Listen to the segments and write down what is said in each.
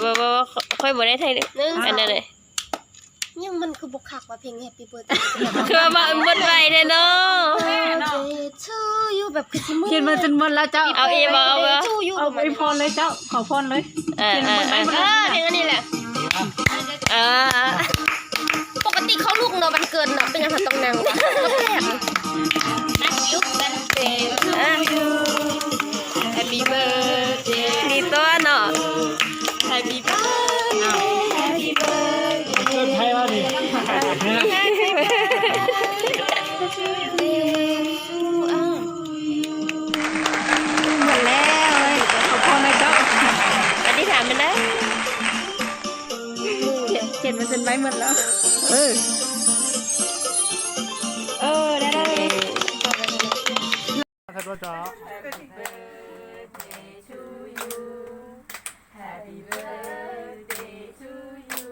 Khoj, mus nej thaij. Anws, nhưng mình không buộc khạc vào phim Happy Birthday. Khua mam muaj vais thiab no. Birthday to you แบบ คือสิ Thiên Vân xin mượn lá chậu. Au, im, au, au. Birthday to you เอาอวยพรเลยเจ้า ขอพรเลย Thiên Vân mượn lá chậu. เพลงอันนี้แหละ ปกติเขาลูกเนาะ วันเกิดเนาะ เป็นยังไงต้องนั่งวะ แปลก Happy birthday to you. Happy birthday. Ni tuaj no. Happy birthday, happy birthday. Happy birthday to you. Muaj lawm, khov kho no cov. Cia mus tus bais muaj lawm. Happy birthday to you. Happy birthday to you.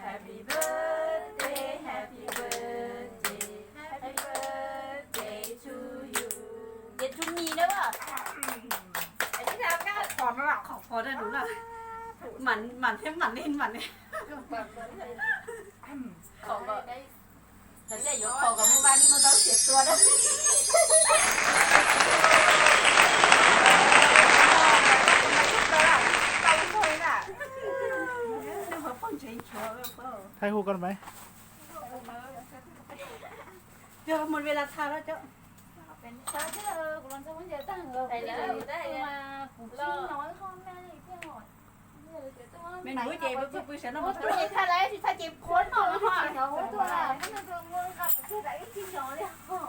Happy birthday, happy birthday, happy birthday to you. Ua to me na. Qhov no, qhov no da dub na. Mam, mam thiab mam li mam li. Qhov no, yuav qhov kom mus vaj li mus tau siav tua da. Thaij hu koj maiv. Yog mus ve las tha lawm cov. Kuv los ntxog muab ncaws tag nkaus, kuv tsis hnov ho me li thiab. Me nus ces pw pw sawv no mus thaij lawm tsis thaij ces qhuav no ho. Mus nqa pes tsawg tas ib tsis hnov li ho.